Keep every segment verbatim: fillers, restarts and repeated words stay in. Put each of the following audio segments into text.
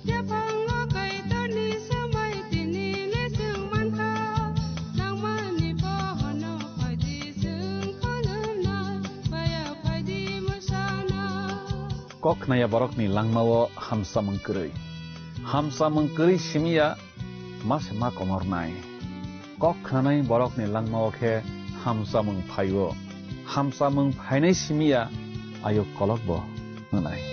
Yaphango Kaitorni swmai tini le chwng mankha, nangmani bohono phaidi chwng khulumnai, baya phaidi mwsana. Kok khnaya borokni langmao hamsamung kwrwi. Hamsamung kwrwi simiya ma se ma komornai. Kok khnanai borokni langmao khe hamsamung phaio. Hamsamung phainai simiya ayuk kolokbo hwnai.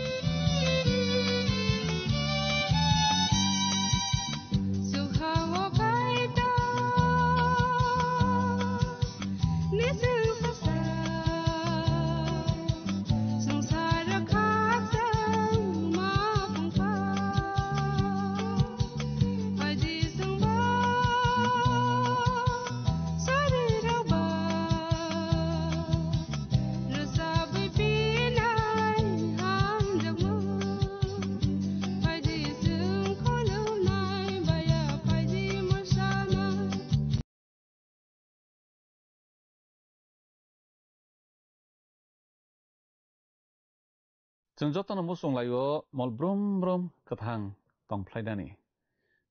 Chwng jotono muchung laio mol brum brum kwthang tong phlainani.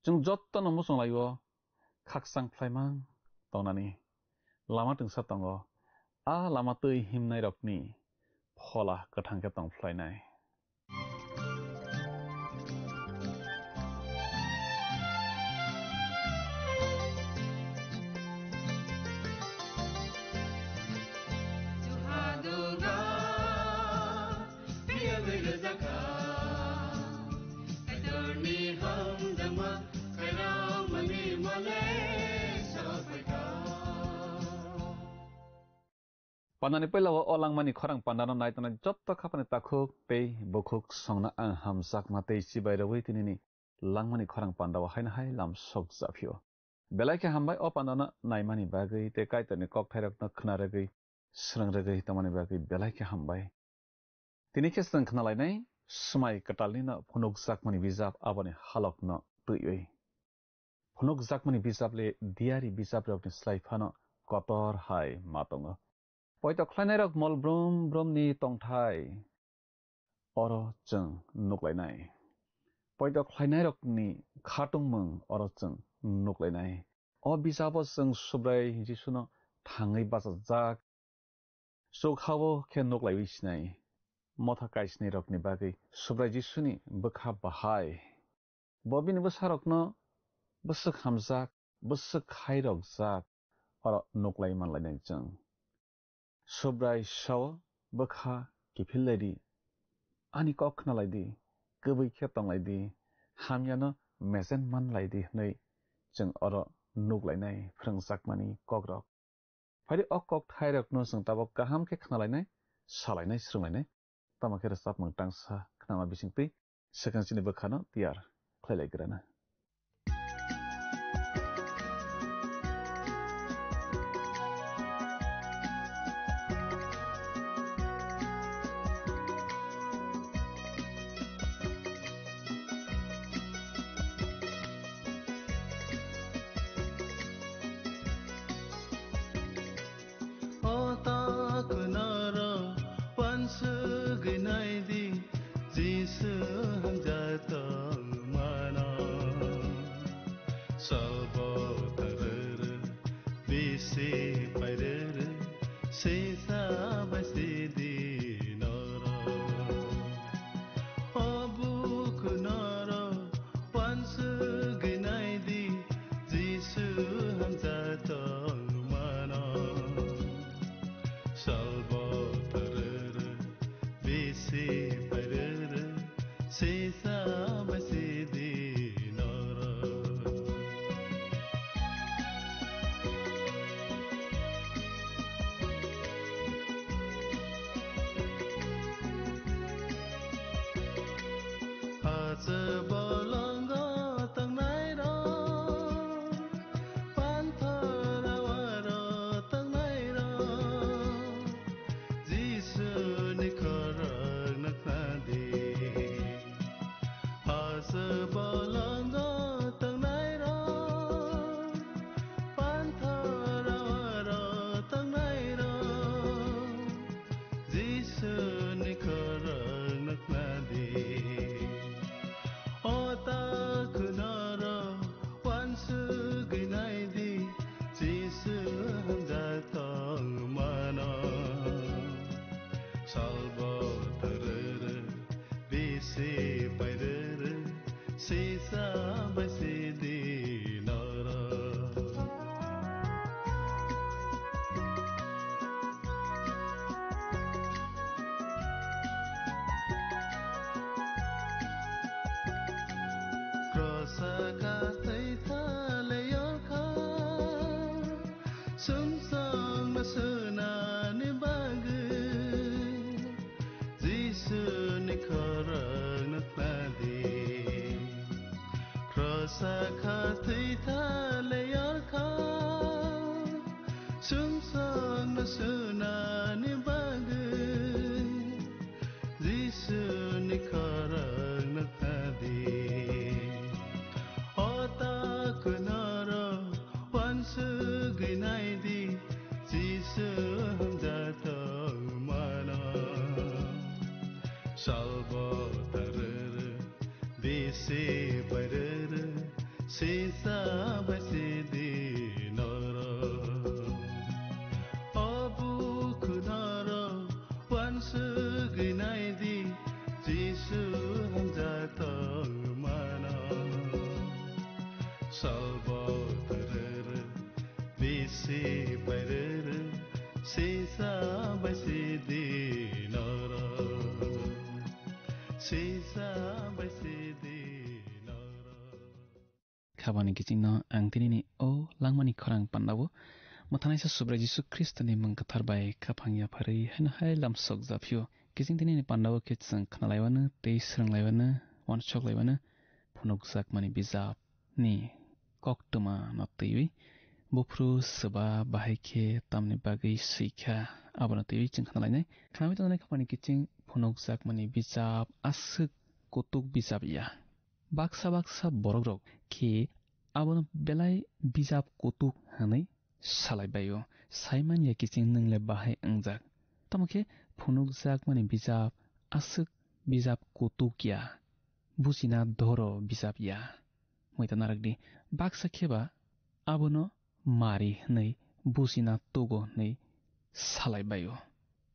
Chwng jotono muchung laio khakchang phlaimang tongnani. Lama twngsa tongo, a lama twi himnairokni phola kwthang khe tong phlainai. Pandani puila o langmani khorang pandano nai tongnai jotto khapani takhuk tei bukhuk songno ang hamjakma tei chibai rwui tinini langmani khorang pandao haino hai lam sok japhio. Belai khe hambai o pandano naimani bagwi tei Kaitorni kokthairokno khna rwgwi, srwng rwgwi tongmani bagwi belai khe hambai. Tini khe chwng khna lainai swmai kwtalnino phunukjakmani bijap aboni halokno twiwi. Phunukjakmani bijap le diari bijaprokni slai phano kotor hai ma tongo. Poito khlainairok mol brum brumni tongthai oro chwng nuklainai. Poito khlainairokni khatungmung oro chwng nuklainai. O bijabo chwng Subrai Jisuno thangwi bachajak. Chuk hao khe nuklaiwi sinai. Motha kaisni rokni bagwi Subrai Jisuni bwkha bahai. Bo bini bwsarokno bwswk hamjak, bwswk khairokjak, oro nuklai manlainai chwng. Subrai sao, bwkha kiphil lai di, ani kok khna lai di, kwbwi khe tong lai di, hamyano mejen man lai di hwnwi chwng oro nuklainai phrwngjakmani kokrok. Phai di, o kokthairokno chwng tabok kaham khe khna lainai, sa lainai, srwng lainai. Tamo khe rwchapmung tangsa khnama bisingtwi swkang chini bwkhano tiyar khlai lai grana. O ta kunaro wansugwi naidi, Jisu hamjak tongmano. Sabo taruru, bisi pairuru, sisa bai sidi noro. O buku noro wansugwi naidi, Jisu hamjak tongmano. Salbo taruru, bisi pairuru, sisa bai sidi noro. Hache bolongo tangnai Sabai sidi norok. Krosa ka twi thale yorkha, sumsokno swnani bagwi. Jisuni khorokno khnadi. Krosa kha twi thale yorkha, sumsokno swnani bagwi. Jisuni khorokno khnadi. O takhunoro wansugwi naidi, Jisu hamjak tongmano. Salbo tarere, bisi bairere, sisa bai sidi noro. O bukhu noro, wansugwi naidi, Jisu hamjak tongmano. Salbo tarere, bisi bairere, sisa bai sidi noro. Sisa bai sidi noro. Khabani kichingno ang tinini o langmani khorang pandao mwthanaisa Subrai Jisu Khristoni mung kwthar bai khaphang yapharwi haino hai lamsok japhio. Kiching tinini pandao khe chwng khnalaiwano tei swrwnglaiwano, uansuk laiwano phunukjakmani bijapni koktwmano twiwi buphuru swba bahai khe tamni bagwi swikha, abono twiwi chwng khnalainai. Khnawi tongnai khaphani kiching phunukjakmani bijap aswk kutuk bijap ya. Baksa baksa borokrok khe abono belai bijap kutuk hwnwi salai baio, saimanya kiching nwng le bahai wngjak. Tamo khe phunukjakmani bijap aswk bijap kutuk ya, buchina doro bijap ya. Muita narwkdi, baksa khe ba abono mari hwnwi buchina tugo hwnwi salai baio.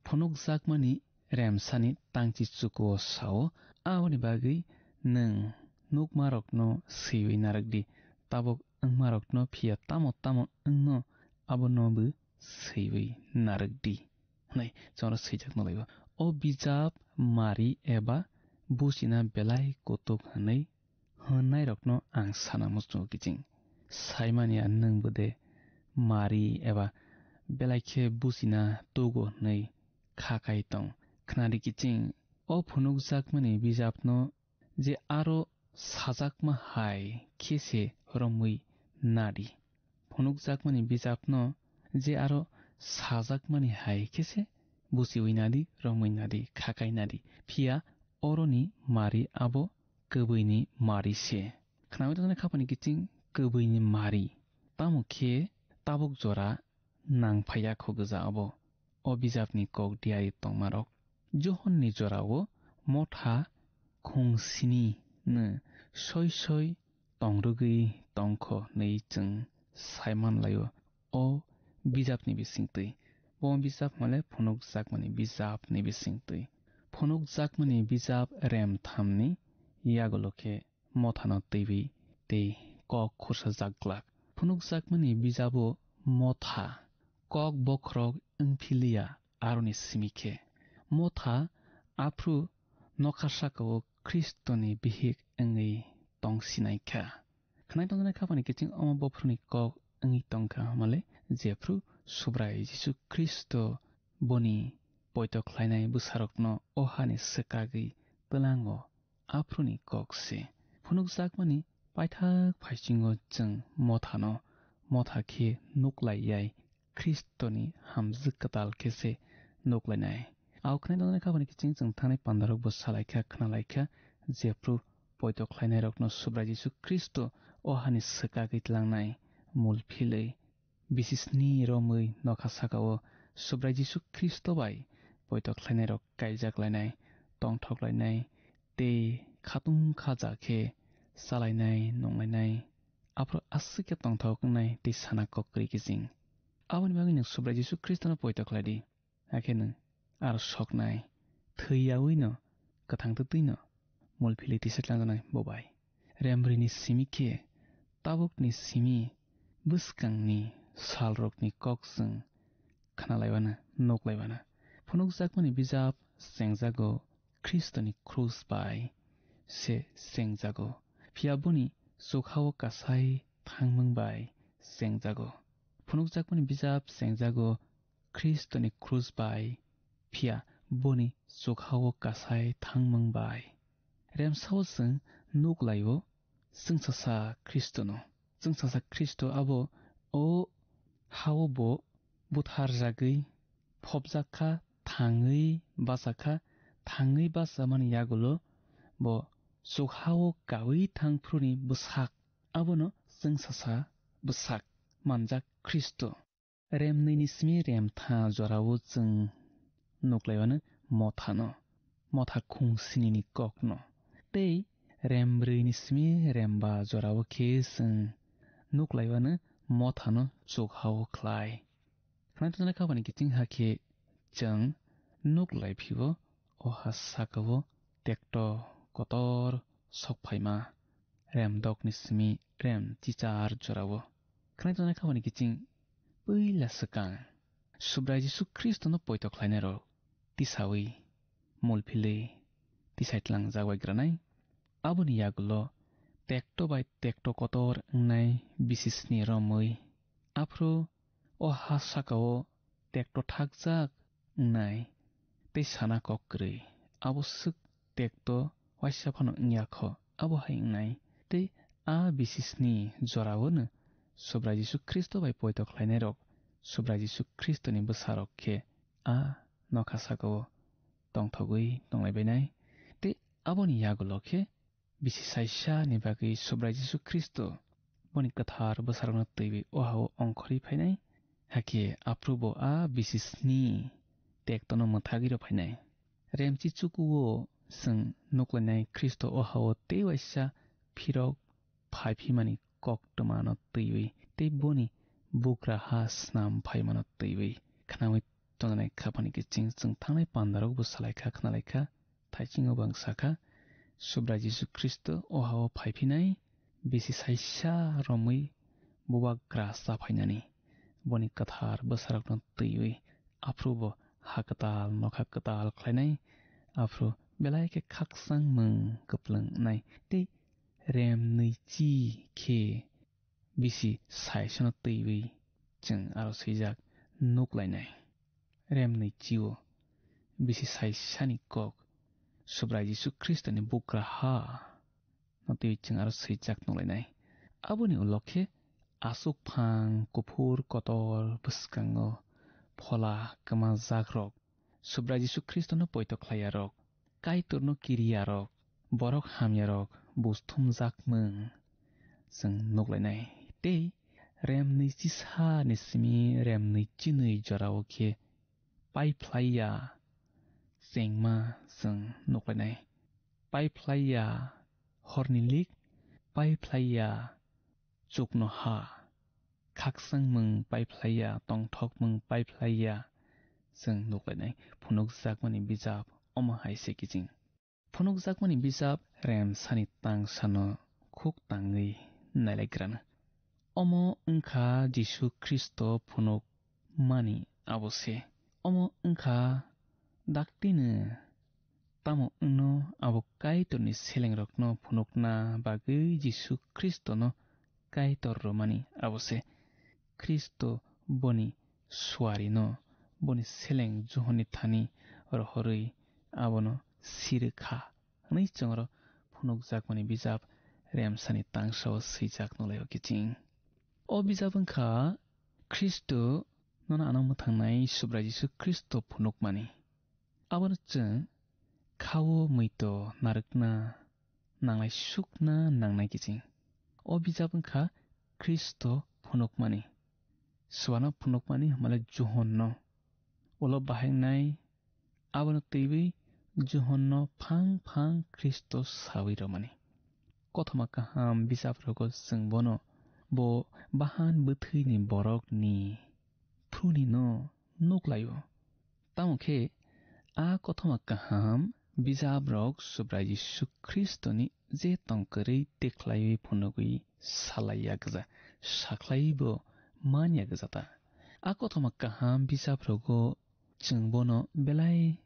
Phunukjakmani remsani tangchi chukuo sao, aboni bagwi nwng nukmarokno swiwi narwkdi, tabuk wngmarokno phiya tamo tamo wngno abonobo swiwi narwkdi hwnwi chwngno swijak nukhlaio. O bijap mari eba buchina belai kutuk hwnwi hwnnairokno ang sana muchungo kiching. Saimanya nwng bwde mari eba belai khe buchina tugo hwnwi kha kai tong. Khnadi kiching, o phunukjakmani bijapno je aro sajakma hai khe se romwi nadi. Phunukjakmani bijapno je aro sajakmani hai khe se buchiwi nadi, romwi nadi, kha kai nadi. Phiya oroni mari abo kwbwini mari se. Khnawi tongni khaphani kiching kwbwini mari. Tamo khe tabuk jora nang phaiya kho gwja abo. O bijapni kok diari tongmarok. Johonni jorao motha khungsini no soi soi tongrwgwi tongkho hwnwi chwng saiman laio. O bijapni bisingtwi. Bo bijap hwnle phunukjakmani bijapni bisingtwi. Phunukjakmani bijap rem thamni yagulo khe mothano twiwi tei kok khursa jak glak. Phunukjakmani bijabo motha kok bokhorok wngphiliya aroni simi khe. Motha aphru nokha sakao Khristoni bihik wngwi tong sinai kha. Khnai tongjaknai khaphani kiching omo bophorni kok wngwi tong kha hwnmale, jephru Subrai Jisu Khristo boni poito khlainai bwsarokno o hani swkagwi twlango, aphuruni kok se. Phunukjakmani paithak phaisingo chwng mothano motha khe nuklai yai Khristoni hamjwk kwtal khe se nuklainai. Aokhnai noknai khabani kiching chwng thangnai pandarokbo salaikha, khnalaikha, jephru poito khlainairokno Subrai Jisu Khristo o hani swkagwi tlangnai mul philwi. Bisisni romwi nokha sakao Subrai Jisu Khristo bai poito khlainairok kaijak lainai, tongthok lainai, tei khatung khaja khe chalainai, nunglainai, aphuru aswk khe tongthok wngnai tei sana kok kwrwi kiching. Aboni bagwi nwng Subrai Jisu Khristono poito khlai di, hakhe nwng aro soknai, thwi yaui no, kwthang twtwi no, mul philwi tisa tlanjaknai bo bai. Remrwini simi khe tabukni simi bwskangni salrokni kok chwng khnalaiwana, nuklaiwana. Phunukjakmani bijap chengjago Khristoni krus bai se chengjago, phiya boni chukha-o kasai thangmung bai chengjago. Phunukjakmani bijap chengjago Khristoni krus bai, phiya boni chukha-o kasai thangmung bai. Remsa-o chwng nuklai-o chwngsasa Khristono. Chwngsasa Khristo abo o ha-o bo butharjagwi phobjak kha, thangwi bacha kha, thangwi bachamani yagulo bo chukha-o kaui thang phuruni bwsak, abono chwngsasa bwsak manjak Khristo. Remnwini simi remtha jorao chwng nuklaiwano mothano, motha khung sinini kokno, tei rembrwini simi remba jorao khe chwng nuklaiwano mothano chukha-o khlai. Khwnai tongjaknai khabani kiching hakhe chwng nuklai phio o ha saka-o tekto kotor sok phaima, rem dokni simi rem chichar jorao. Khwnai tongjaknai khabani kiching puila swkang Subrai Jisu Khristono poito khlainairok tisaui, mul philwi tisai tlangjak bai granai. Aboni yagulo tekto bai tekto kotor wngnai bisi sni romwi. Aphuru o ha saka-o tekto thakjak wngnai tei sana kok kwrwi. Abo swk tekto waisa phano wngya kho, abo hai wngnai. Tei a bisi sni jorao'-no Subrai Jisu Khristo bai poito khlainairok, Subrai Jisu Khristoni bwsarok khe a nokha saka-o tongthogwi tonglai bainai. Tei aboni yagulo khe bisi saisa ni bagwi Subrai Jisu Khristo boni kwthar bwsarokno twiwi o ha-o ongkhorwi phainai, hakhe aphuru bo a bisi sni tektono mwthagwi rw phainai. Remchi chuku-o chwng nuklainai Khristo o ha-o tei waisa phirok phai phimani koktwmano twiwi tei boni bugra ha snam phaimano twiwi khnaui tongjaknai khabani kiching chwng thangnai pandarokbo salaikha, khnalaikha. Thaichingno bo ang sakha, Subrai Jisu Khristo o ha-o phai phinai, bisi saisa romwi bubagra cha phainani, boni kwthar bwsarokno twiwi, aphuru bo ha kwtal, nokha kwtal khlainai, aphuru belai khe khakchangmung kwplwng wngnai tei rem nwichi khe bisi saisano twiwi chwng aro swijak nuk lainai. Rem nwichi-o bisi saisani kok Subrai Jisu Khristoni bugra ha no twiwi chwng aro swijak nuk lainai. Aboni ulo khe aswk phang kuphur kotor bwskango phola kwma jakrok Subrai Jisu Khristono poito khlaiyarok, Kaitorno kiriyarok, borok hamyarok buj thumjakmung chwng nuk lainai. Tei rem nwichi sa ni simi rem nwichi nwi jorao khe pai phlai ya chengma chwng nuk lainai. Pai phlai ya horni lik, pai phlai ya chuknoha, khakchangmung pai phlai ya, tongthokmung pai phlai ya, chwng nuk lainai. Phunukjakmani bijap omo hai se kiching. Phunukjakmani bijap remsani tangsano khuk tangwi nailaigrana. Omo wngkha Jisu Khristo phunukmani abo se. Omo wngkha daktino tamo wngno abo Kaitorni selengrokno phunukna bagwi Jisu Khristono Kaitor rwmani abo se. Khristo boni suarino boni seleng Johonni thani rohorwi abono sirwkha hwnwi chwngno phunukjakmani bijap remsani tangsao swijak nukhlaio kiching. O bijap wngkha Khristo nono ano mwthangnai Subrai Jisu Khristo phunukmani. Abono chwng kha-o muito narwkna nangnai, sukna nangnai kiching. O bijap wngkha Khristo phunukmani. Swano phunukmani hwnmale Johonno. Ulo bahaiknai abono twiwi Johonno phang phang Khristo sawi rwmani. Kothoma kaham bijaprogo chwng bono bo bahan bwthwini borokni phunino nuk laio. Tamo khe a kothoma kaham Bijabrok Subrai Jisu Khristoni je tongkwrwi tikhlaiwi phunugwi salaiya gwja, sakhlaiwi bo manya gwja ta. A kothoma kaham bijabrogo chwng bono belai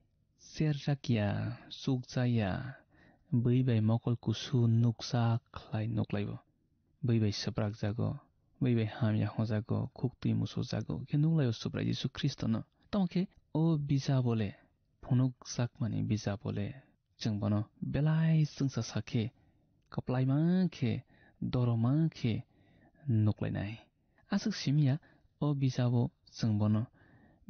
cherjak ya, chukjak ya, bwi bai mokol kusu nukjak khlai nuklaibo. Bwi bai swprak jago, bwi bai hamya hojago, khuktwi musu jago khe nuklaio Subrai Jisu Khristono. Tamo khe o bijabo le phunukjakmani bijabo le chwng bono belai chwngsa sa khe, kwplaima khe, doroma khe nuklainai. Aswk simi ya, o bijabo chwng bono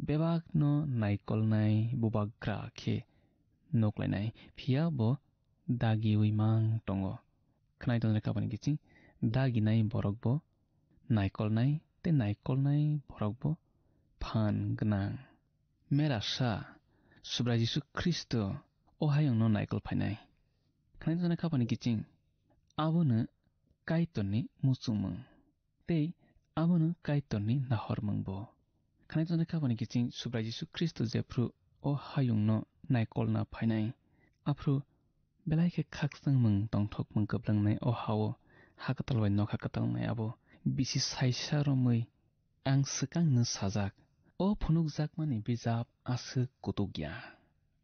bebakno naikolnai bubagra khe nuklainai, phiya bo dagiwi mang tongo. Khwnai tongnai kapani kiching daginai borok bo naikolnai tei naikolnai borok bo phan gwnang. Mera sa Subrai Jisu Khristo o hayungno naikol phainai. Khwnai tongnai kapani kiching abono Kaitorni muchungmung tei abono Kaitorni nahormung bo. Khwnai tongnai kapani kiching Subrai Jisu Khristo jephru o hayungno naikolna phainai, aphru belai khe khakchangmung tongthokmung kwblangnai o hao ha kwtal bai nokha kwtal wngnai abo bisi saisa romwi ang swkangno sajak. O phunukjakmani bijap aswk kutuk ya.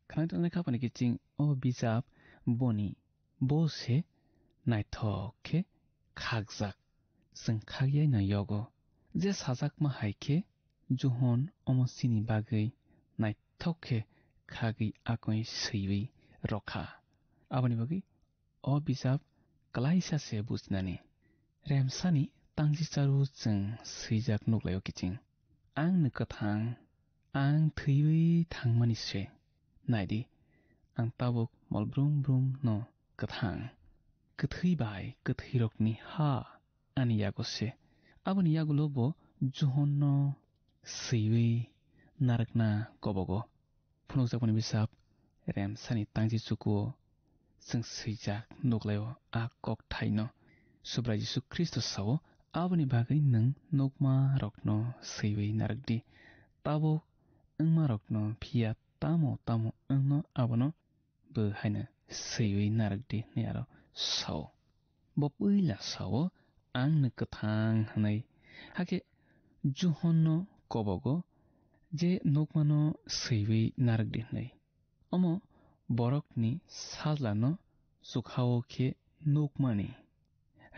Khwnai tongnai kapani kiching o bijap boni bo se naithok khe khakjak. Chwng khakyaino yogo je sajakma hai khe Johon omo chini bagwi naithok khe khagwi akoi swiwi rokha. Aboni bagwi o bijap klaisa se bujinani. Remsani tangchicharu chwng swijak nuklaio kiching. Ang ni kwthang, ang thwiwi thangmani se. Naidi, ang tabuk mol brum brum no kwthang. Kwthwi bai kwthwirokni ha ani yago se. Aboni yagulo bo Johonno swiwi narwkna kobogo. Phunukjakmani bisap remsani tangchi chukuo chwng swijak nuklaio a kokthaino. Subrai Jisu Khristo sao, "Aboni bagwi nwng nukmarokno swiwi narwkdi, tabuk wngmarokno phiya tamo tamo wngno abono bo haino swiwi narwkdi," hwnwi aro sao. Bo puila sao, "Ang nw kwthang," hwnwi. Hakhe Johonno kobogo je nukmano swiwi narwkdi hwnwi. Omo borokni sajlano chukhao khe nukmani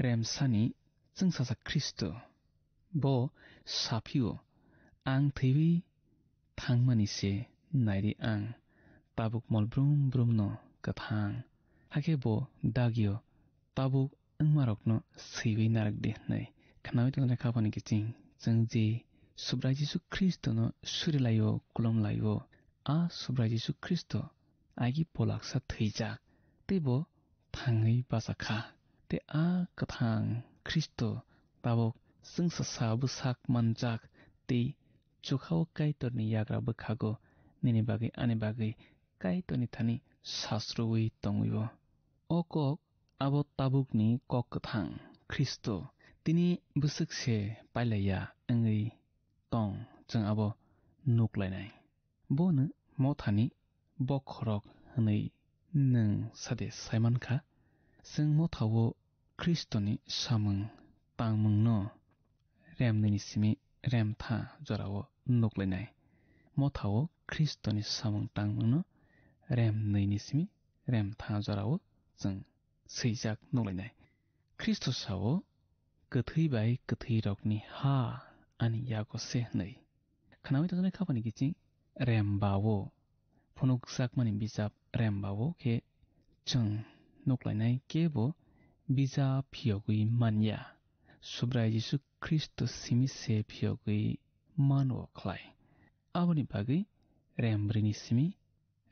remsani chwngsacha Khristo. Bo saphio, "Ang thwiwi thangmani se naidi ang tabuk mol brum brumno kwthang." Hakhe bo dagio, "Tabuk wngmarokno swiwi narwkdi," hwnwi. Khnaui tongjaknai khapani kiching, chwng je Subrai Jisu Khristono surilaio, khulumlaio, a Subrai Jisu Khristo agi polaksa thwijak, tei bo thangwi bachakha. Tei a kwthang Khristo tabuk chwngsacha bwsak manjak tei chukhao Kaitorni yagra bwkhago nini bagwi ani bagwi Kaitorni thani sasrwi tongwi-o. O kok abo tabukni kok kwthang Khristo tini bwswk se pailaiya wngwi tong, chwng abo nuklainai. Bono mothani bokhorok hwnwi nwng sade sai mankha. Chwng mothao Khristoni samung tangmungno rem nwi ni simi rem tha jorao nuklainai. Mothao Khristoni samung tangmungno rem nwi ni simi rem tha jorao chwng swijak nuklainai. Khristo sao, "Kwthwi bai kwthwirokni ha ani yago se," hwnwi. Khnaui tongjaknai khapani kiching rem ba-o, phunukjakmani bijap rem ba-o khe chwng nuklainai kebo bijap phiyogwi manya. Subrai Jisu Khristo simi se phiyogwi mano khlai. Aboni bagwi rem bwrwini simi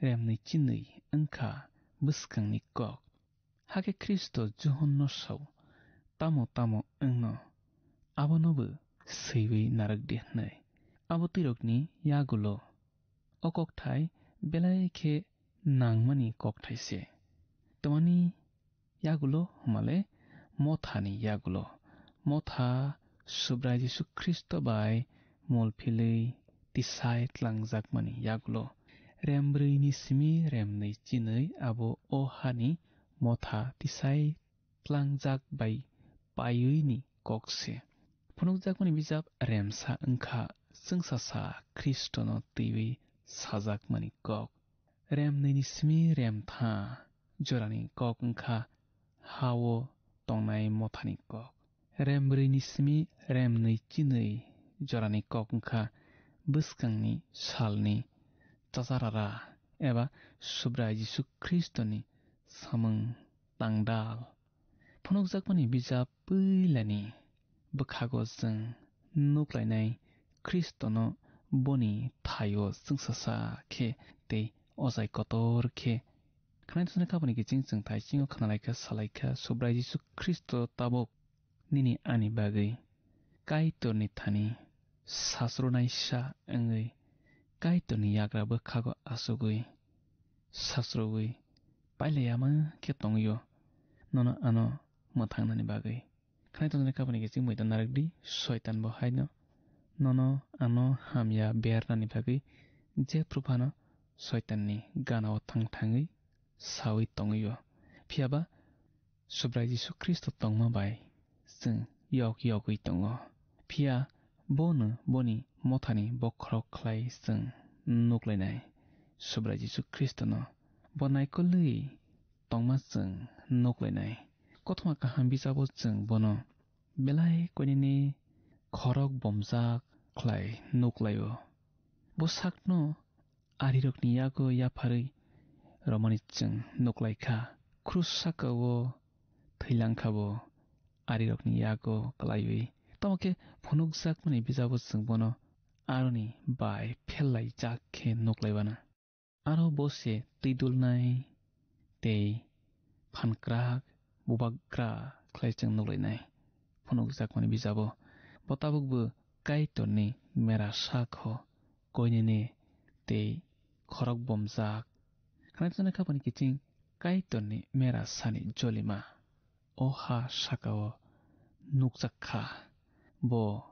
rem nwi chinwi wngkha bwskangni kok. Hakhe Khristo Johonno sao, "Tamo tamo wngno, abonobo swiwi narwkdi," hwnwi. Abo twirokni yagulo o kokthai belai khe nangmani kokthai se. Tamani yagulo hwnmale mothani yagulo. Motha Subrai Jisu Khristo bai mol philwi tisai tlangjakmani yagulo Rem brwi ni simi rem nwi chinwi abo o hani motha tisai tlangjak bai paiwi ni kok se. Phunukjakmani bijap remsa wngkha chwngsasa Khristono twiwi sajakmani kok. Rem nwi ni simi rem tha jorani kok wngkha ha-o tongnai mothani kok. Rem brwi ni simi rem nwi chinwi jorani kok wngkha bwskangni salni chacharara eba Subrai Jisu Khristoni samung tangdal. Phunukjakmani bijap puilani bwkhago chwng nuklainai Khristono boni thaio chwngsasa khe tei ochai kotor khe khnai thani khaboni kiching chwng thaisingo khnalaikha salaikha Subrai Jisu Khristo tabuk nini ani bagwi Kaitorni thani sasronaisa wngwi Kaitorni yagra bwkhago achugwi sasrogwi pailaiya ma khe tongwio nono ano mwthangnani bagwi. Khnai tongnani kabani kiching muitan narwkdi, Soitan bo haino nono ano hamya bernani bagwi jephru phano Soitanni ganao thang thangwi sawi tongwio. Phiyaba Subrai Jisu Khristo tongma bai chwng yok yogwi tongo. Phiya bono boni mothani bokhorok khlai chwng nuklainai. Subrai Jisu Khristono bo naikolwi tongma chwng nuklainai. Kothoma kaham bijabo chwng bono belai koinini khorok bomjak khlai nuklaio. Bo sakno arirokni yago yapharwi romani chwng nuklaikha. Krus sakao thwilang kha bo arirokni yago klaiwi. Tamo khe phunukjakmani bijabo chwng bono aroni bai phellaijak khe nuklaibana. Aro bo se twi dulnai tei phankrak bubagra khlai chwng nuklainai. Phunukjakmani bijabo bo tabukbo Kaitorni mera sak ho koinene tei khorok bomjak. Khnaitwna khabani kiching Kaitorni mera sani jolima o ha sakao nukjak kha, bo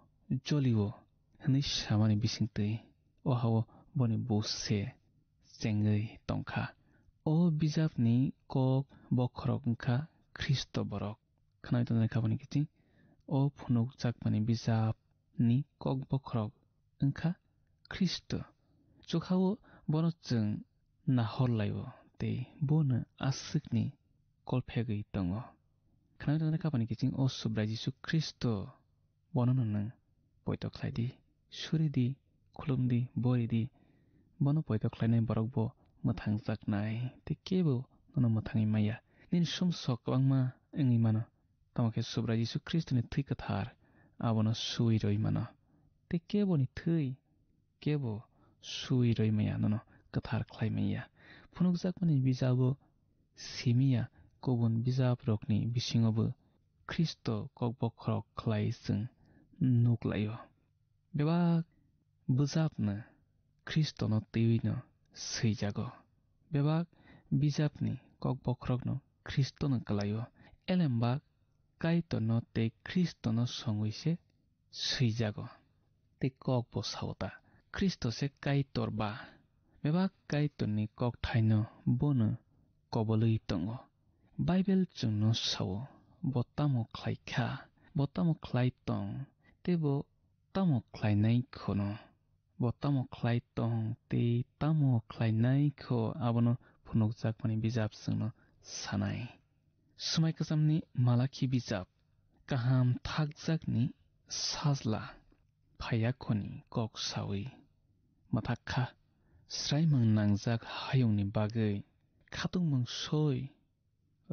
jolio hwnwi samani bisingtwi o hao boni bus se chengwi tongkha. O bijapni kok bokhorok wngkha Khristo borok. Khnawi tongnai khabani kiching o phunukjakmani bijapni kok bokhorok wngkha Khristo. Chukhao bono chwng nahor laio tei bono aswkni kolphegwi tongo. Khnawi tongnai khabani kiching o Subrai Jisu Khristo bono nwng poito khlai di, suri di, khulum di, bori di. Bono poito khlainai borok bo mwthangjaknai tei kebo nono mwthangwi maya. Nini sumsok kwbangma wngwi mano, tamo khe Subrai Jisu Khristoni thwi kwthar abono suwi rwi mano. Tei keboni thwi kebo suwi rwi maya, nono kwthar khlai maya. Phunukjakmani bijabo simiya kubun bijaprokni bisingobo Khristo kokbokhorok khlai chwng nuk laio. Bebak bwjapno Khristono twiwino swijago. Bebak bijapni kokbokhorokno Khristono kwlaio. Elembak Kaitorno tei Khristono songwi se swijago. Tei kok bo sao ta, Khristo se Kaitor ba? Bebak Kaitorni kokthaino bono kobolwi tongo. Baibel chwngno sao, bo tamo khlai kha, bo tamo khlai tong, tei bo tamo khlainai khono. Bo tamo khlai tong tei tamo khlainai kho, abono phunukjakmani bijap chwngno sanai. Swmai kwchamni Malakhi bijap, kaham thakjakni sajla phaiyakhoni kok sawi mwthak kha. Sraimung nangjak hayungni bagwi khatungmung soi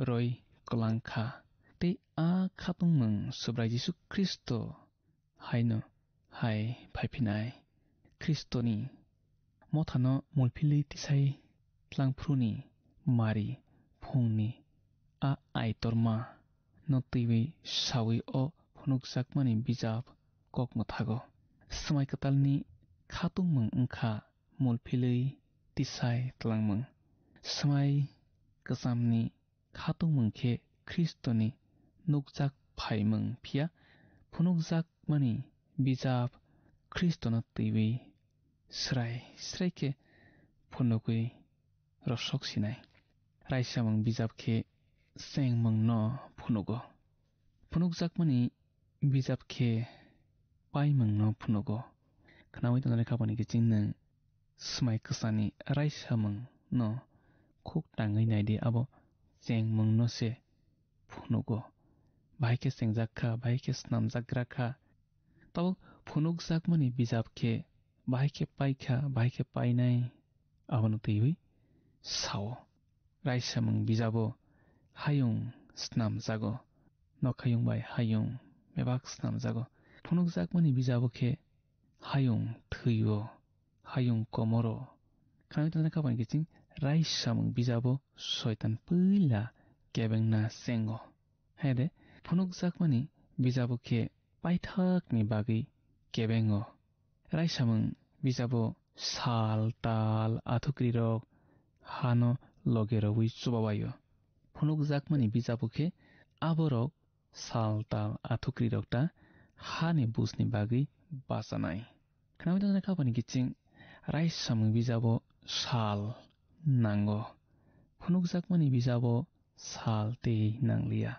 roi kwlang kha, tei a khatungmung Subrai Jisu Khristo haino hai phaiphinai. Khristoni mothano mulphilwi tisai tlangphuruni mari phungni a aitorma no twiwi sawi o phunukjakmani bijap kok mwthago. Swmai kwtalni khatungmung wngkha mulphilwi tisai tlangmung. Swmai kwchamni khatungmung khe Khristoni nukjak phaimung, phiya phunukjakmani bijap Khristono twiwi srai srai khe phunugwi rosok sinai. Raisamung bijap khe chengmungno phunugo. Phunukjakmani bijap khe paimungno phunugo. Khnaui tongnai khapani kiching nwng swmai kwsani raisamungno khuk tangwi naidi, abo chengmungno se phunugo. Bahai khe chengjak kha, bahai khe snamjagra kha. Tabuk phunukjakmani bijap khe bahai khe paikha, bahai khe painai, abono twiwi sao. Raisamung bijabo hayung snamjago, nokhayung bai hayung bebak snamjago. Phunukjakmani bijabo khe hayung thwio, hayung komoro. Khnaui tongnai khapani kiching raisamung bijabo soitan puila kebengna chengo. Hai de, phunukjakmani bijabo khe paithakni bagwi kebengo. Raisamung bijabo sal, tal, athukrirok hano loge rwui chubabaio. Phunukjakmani bijabo khe aborok sal, tal, athukrirok ta hani bujni bagwi bachanai. Khnaui tongnai khapani kiching raisamung bijabo sal nango. Phunukjakmani bijabo sal tei nangliya.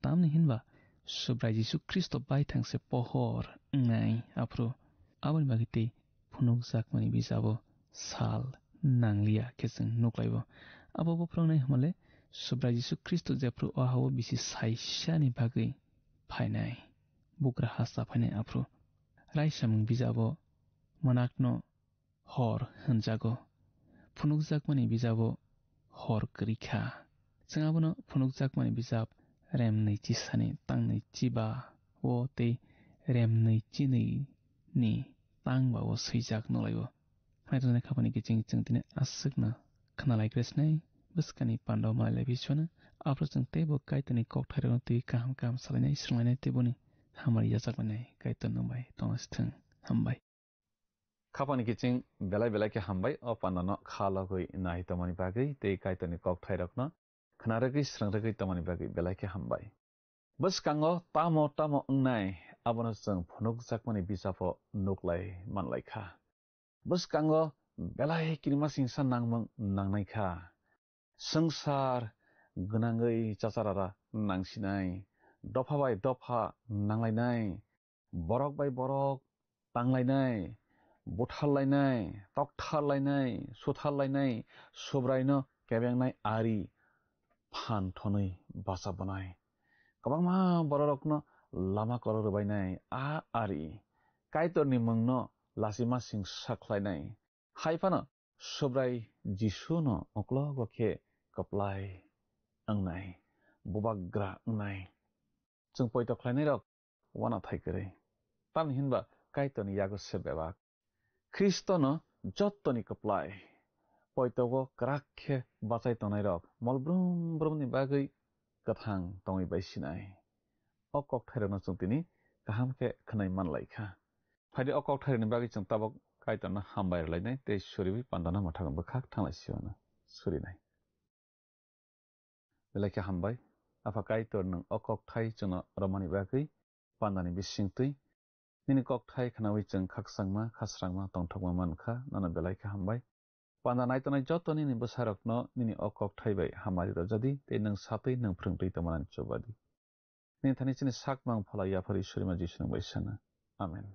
Tamni hinba Subrai Jisu Khristo baithang se pohor wngnai aphuru. Aboni bagwi tei phunukjakmani bijabo sal nangliya khe chwng nuklaibo. Abo bo phwrwngnai hwnmale Subrai Jisu Khristo jephru o ha-o bisi saisani bagwi phainai, bugra hasta phainai aphuru. Raisamung bijabo mwnakno hor hwnjago. Phunukjakmani bijabo hor kwrwi kha. Chwng abono phunukjakmani bijap remnwi chisani tangnwi chiba o tei remnwi chinwi ni tangba o swijak nukhlaio. Khwnaithokjaknai khapani kiching chwng tini aswkno khwnalaigra sinai, bwskani panda o malailaibi sona. Aphuru chwng teibo Kaitorni kokthairokno twi kaham kaham salainai, swrwnglainai tei boni hamari yachak lainai. Kaitor nwng bai tongna sithwng. Hambai. Khapani kiching belai belai khe hambai o pandano kha logwi nai tongmani bagwi tei Kaitorni kokthairokno khna rwgwi swrwng rwgwi tongmani bagwi belai khe hambai. Bwskango tamo tamo wngnai abono chwng phunukjakmani bijapo nuklai manlai kha. Bwskango belai kirima singsa nangmung nangnai kha. Swngchar gwnangwi chacharara nangsinai, dopha bai dopha nanglainai, borok bai borok tanglainai, butharlainai, toktharlainai, sutharlainai, Subraino kebengnai ari phan thonwi bacha bwnai. Kwbangma bororokno lama kwrwk rwbainai a ari Kaitorni mungno lachima singsa khlainai. Hai phano Subrai Jisuno uklogo khe kwplai wngnai, bubagra wngnai. Chwng poito khlainairok uanathai kwrwi. Tamni hinba Kaitorni yago se bebak. Khristono jottoni kwplai. Poitogo kwrak khe bachai tongnairok mol brum brumni bagwi kwthang tongwi bai sinai. O kokthairokno chwng tini kaham khe khwnai manlai kha. Phaidi o kokthairokni bagwi chwng tabuk Kaitorno hambai rwlainai tei suriwi pandano mwthangwi bwkhak thanglai siyano surinai. Belai khe hambai. Apha Kaitor, nwng o kokthai chwngno romani bagwi pandani bisingtwi. Nini kokthai khnaui chwng khakchangma, khasrangma, tongthokma man kha, nono belai khe hambai. Panda naitongnai joto nini bwsarokno nini o kokthai bai hamari rwjadi, tei nwng satwi nwng phrwngtwi tongmani chubadi. Nini thani chini sakmang phala yaphar Isorima Jisu nang bai sana. Amen.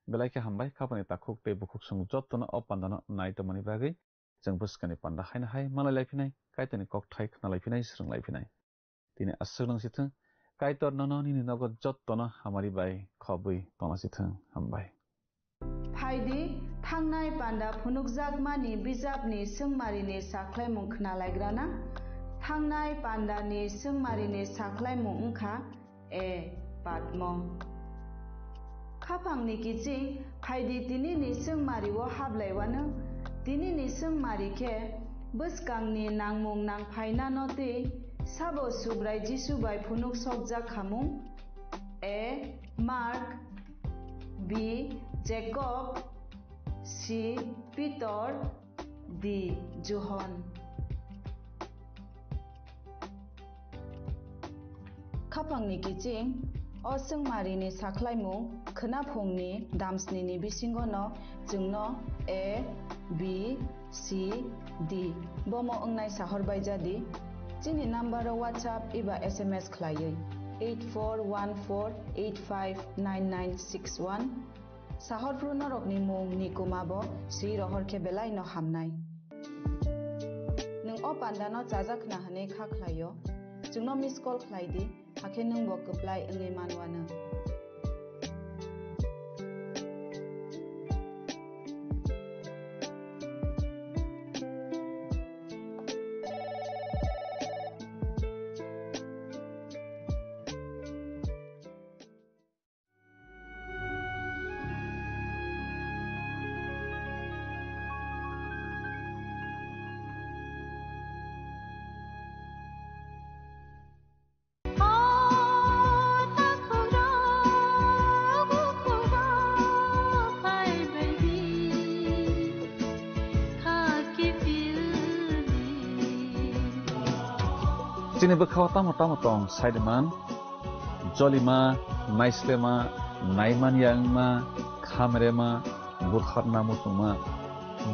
Belai khe hambai, khapani takhuk tei bukhuk song jotono o pandano nai tongmani bagwi chwng bwskani panda haino hai malai lai phinai, Kaitorni kokthai khna lai phinai, swrwng lai phinai. Tini aswk nang sithwng, Kaitor nono nini nogo jotono hamari bai khobwi tongna sithwng. Hambai. Phaidi, thangnai panda phunukjakmani bijapni swngmarini sakhlaimung khna laigrana. Thangnai pandani swngmarini sakhlaimung wngkha A. Patmo. Khapangni kiching, phaidi tinini swngmario hablaiwano. Tinini swngmari khe bwskangni nangmung nangphainano tei sabo Subrai Jisu bai phunuk sokjak khamung? A. Mark. B. Jacob. C. Pitor. D. Johon. Khapangni kiching, O chwngmarini sakhlaimung khwnaphungni damsnini bisingono chwngno A, B, C, D bomo wngnai sahor baijadi. Chini nambaro WhatsApp eba S M S khlaiwi eight four one four eight five nine nine six one. Sahorphru norokni mung ni kwmabo swi rohor khe belaino hamnai. Nwng o pandano chajak khna hwnwi kha khlaio, chwngno miss call khlai di, hakhe nwngbo kwplai wngwi manwanw. Chini bwkhao tamo tamo tong, saiman, jolima, naislema, naimanya wngma, khamrema, butharna muchungma,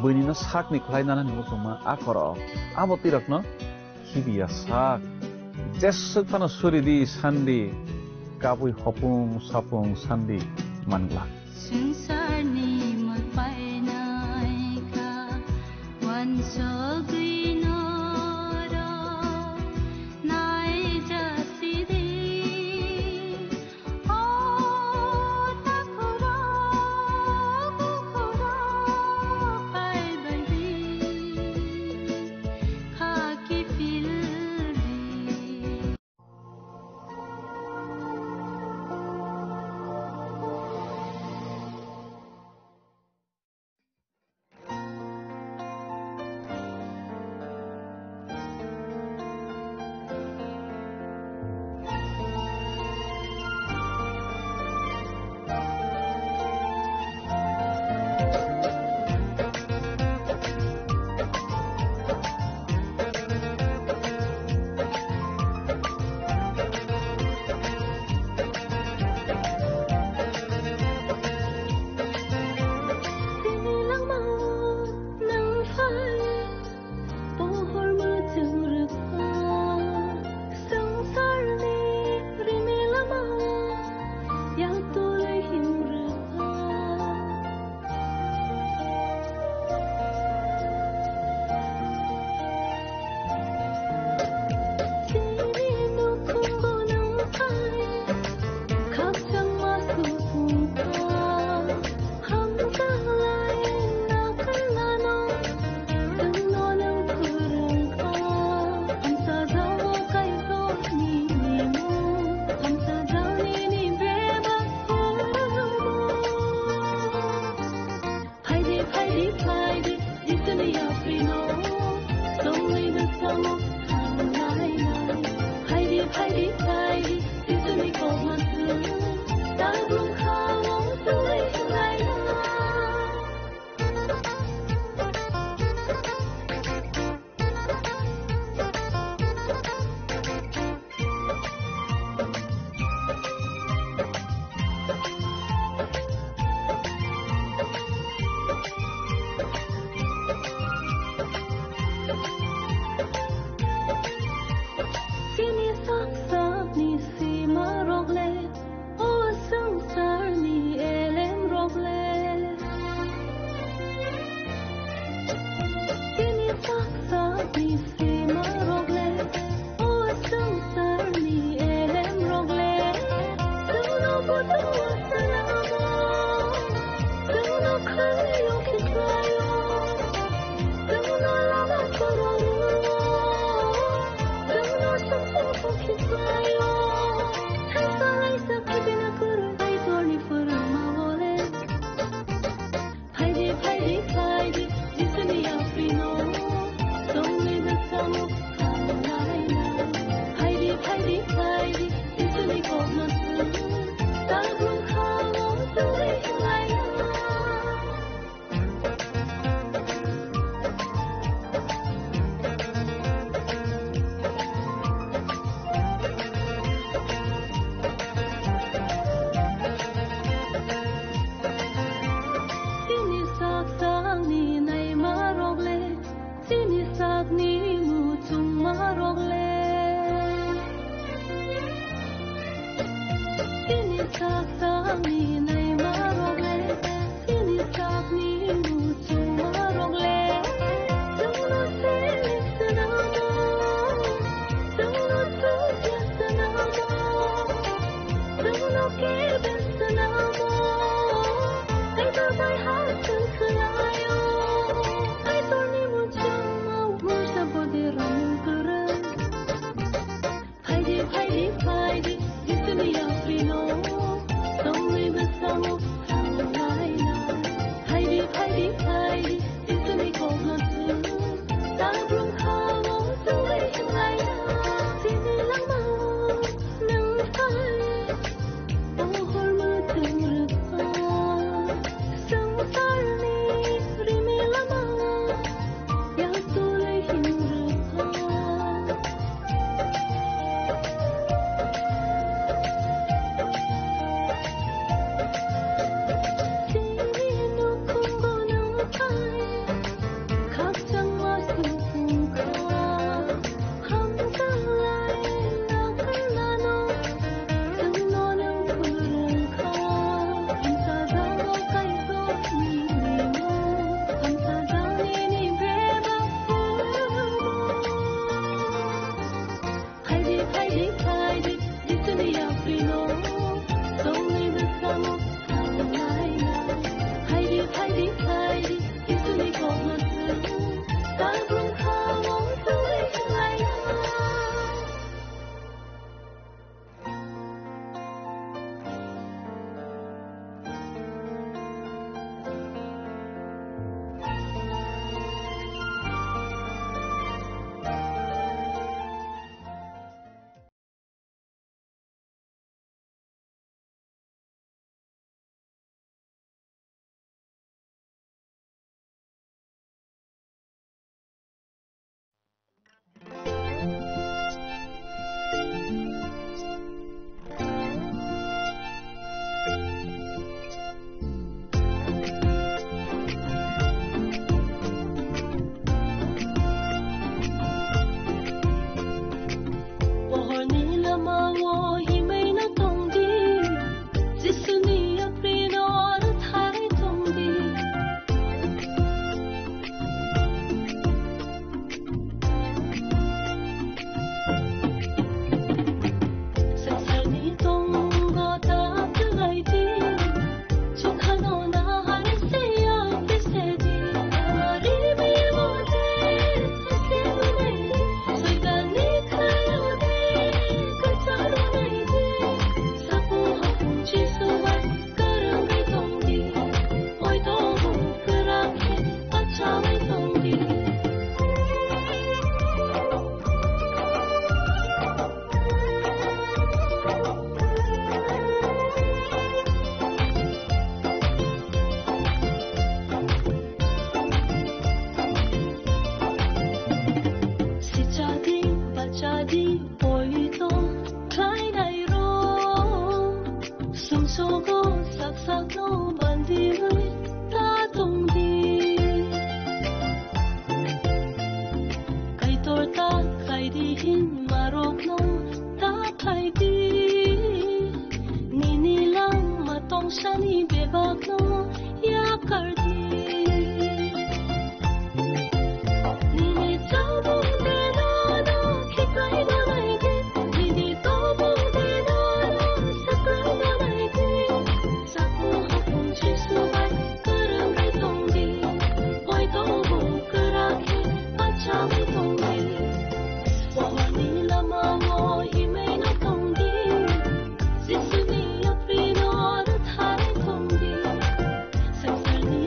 buinino sakni khlai nanani muchungma, a korok, abo twirakno khibiya sak. Jeswk phano suridi sandi, kabui hopung sapung sandi manglak. Swngcharni mol painai kha, uansugwi norok naijasidi. O takhurok, bukhurok phaibaidi, khaki phildi. Sakni naima rok le, chini sakni muchungma rok le, chwngno se swnamo, chwngno sujak swnamo, chwngno kebe swnamo, Kaitor bai ha chwng khwlaio, Kaitorni muchungma mungsa bode romung kwrwng. Phaidi, phaidi, phaidi, Jisuni yaprino, tongwi bwskango thanglaina. Phaidi, phaidi, phaidi, Jisuni kokno chwng, tabrum khamo tongwi thanglaina. Chini langmao nwng phai, o hor mwchung rwkha, swngcharni rimi lama. Phaidi, phaidi, phaidi, Jisuni yaprino, tongwi bwskango thanglaina. Phaidi, phaidi, phaidi, Jisuni kokno chwng, tabrum khamo tongwi thanglaina. Pohorni lamao himwi no tongdi, Jisuni yaprino rwthai tongdi. Swngcharni tongo ta kwlaidi, chukhano nahar se ya tesedi. Ari mimo je hase unaidi, soitanni khayo de kwcharo naidi. Sapu hapung Jisu bai kwrwngwi tongdi, oi tongo kwrak khe bachaui tongdi. Sichadi, bachadi, poito khlainai rok, sumsogo sak sakno mandiwi ta tongdi. Kaitor ta khlaidi hinmarokno ta khlaidi. Nini langma tongsani bebakno yakardi. Nini chamung denono khiklai nanaidi. Nini tomung denono saklai nanaidi. Saku hapung Jisu bai kwrwngwi tongdi. Oi tongo kwrak khe bachaui tongdi. Pohorni lamao himwi no tongdi. Jisuni yaprino rwthai tongdi. Swngcharni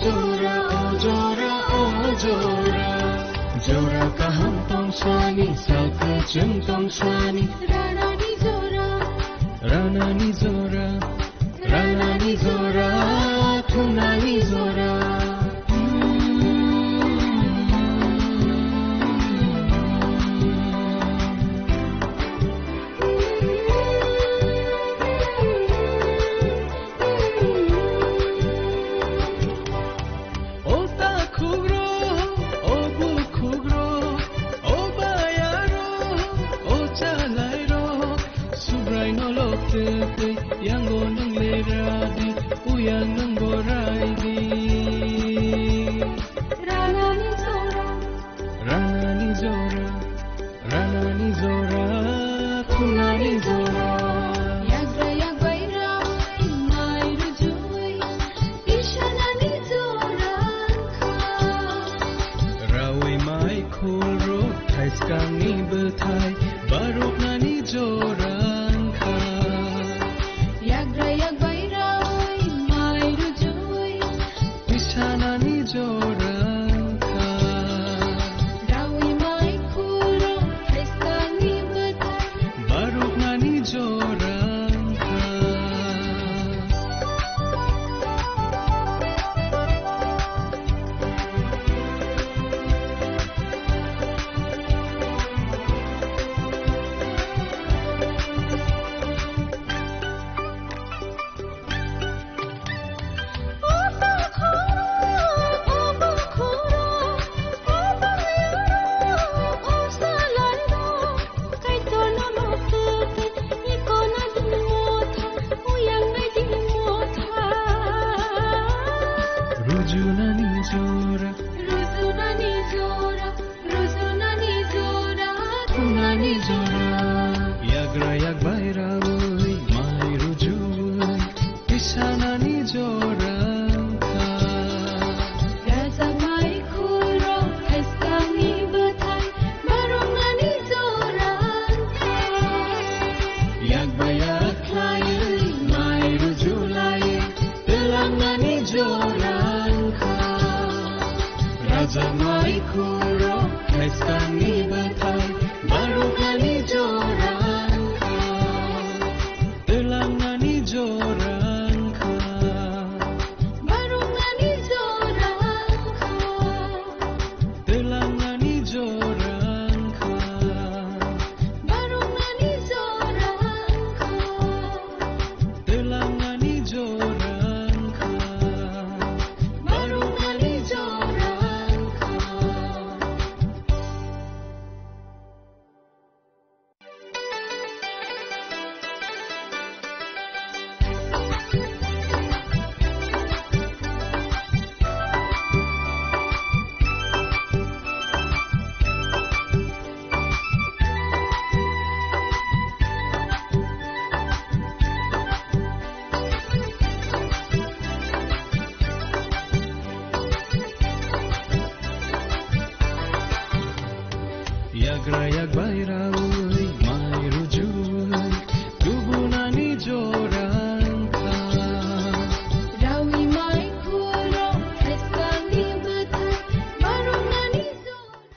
Jora, o jora, o jora. Jora kaham tong sani, saka chwng tong sani. Ranani jora. Ranani jora. Ranani jora, thunani jora. O takhukro, o bukhukro, o bayaro, o chalairo, Subraino lok twi twi, yango nwng le ra di, uyang nwng bo rai di. Ranani jora. Ranani jora. Ranani jora, thunani jora. Yagra yak bai rawi mai rujui, isanani jora kha. Rawi mai khulro, thaiskangni bwthai, baruknani jora kha. Yagra yak bai rawi mai rujui, Pisanani jora wngkha. Rawi mai khulro thaiskangni bwthai. Baruknani jora wngkha. Rujunani jora. Rujunani jora. Rujunani jora, thunani jora. Yagra yak bai rawi, mai rujui, pisanani jora wngkha. Raja mai khulro, thaiskangni bwthai, baruknani jora wngkha. Yak bai yak khlaiwi, mai rujulai, twlangnani jora wngkha. Raja mai khulro, thaiskangni bwthai, baruknani jora wngkha. Twlangnani jora wngkha. Baruknani jora wngkha. Twlangnani jora wngkha. Baruknani jora wngkha. Twlangnani jora wngkha. Baruknani jora wngkha. Yagra yak bai rawi, mai rujui, tubunani jora wngkha. Rawi mai khulro, thaiskangni bwthai, baruknani jora.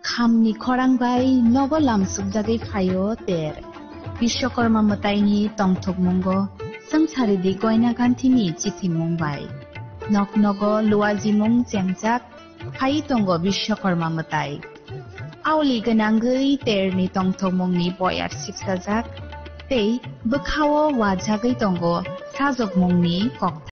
Khamni khorang bai nogo lamsukjagwi phaio ter. Biswakarma mwtaini tongthokmungo swngcharidi goina ganthini chithimung bai. Nok nogo luajimung chengjak phai tongo Biswakarma mwtai. Aoli gwnangwi terni tongthokmungni boyar siksajak tei bwkhao wajagwi tongo Sajwkmungni kok